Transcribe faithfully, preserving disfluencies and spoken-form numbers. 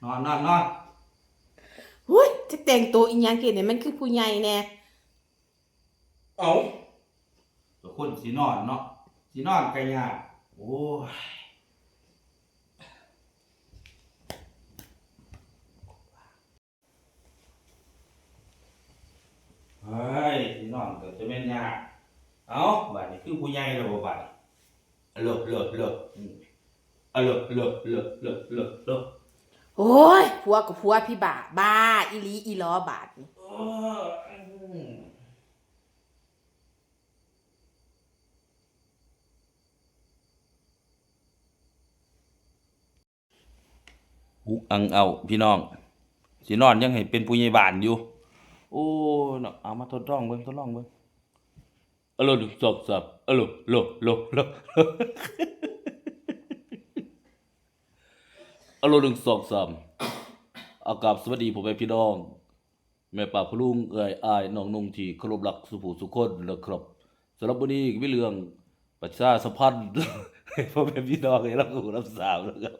นอนนอนนอน หุ้ย จะแต่งตัวอีหยังกินเนี่ย มันคือผู้ใหญ่แน่ เอาก็คนสินอนเนาะ สินอนก็ยาก โอ้ย เฮ้ย สินอนก็จะแม่นยาก เอา บาดนี้คือผู้ใหญ่แล้วบ่บาดนี้ เลิกเลิกเลิกอืม เลิกเลิกเลิกเลิกเลิกเลิก โอ้ย ผัวกับผัวพี่บ้า บ้า อีหลีอีหลอบาดนี่ เอออืม อุกอังเอาพี่น้อง สินอนยังให้เป็นผู้ใหญ่บ้านอยู่ โอ้เนาะ เอามาทดลองเบิ่ง ทดลองเบิ่ง เอาโลดหนึ่งสองสาม เอาโลด โลด โลด โลด เอาโลดหนึ่งสองสาม เอากราบสวัสดีพ่อแม่พี่น้อง แม่ป้าพ่อลุง เอื้อยอ้ายน้องนุ่งที่เคารพรักสุผู้สุคนนะครับ สำหรับมื้อนี้ก็มีเรื่องประชาสัมพันธ์ ให้พ่อแม่พี่น้องได้รับรู้รับทราบนะครับ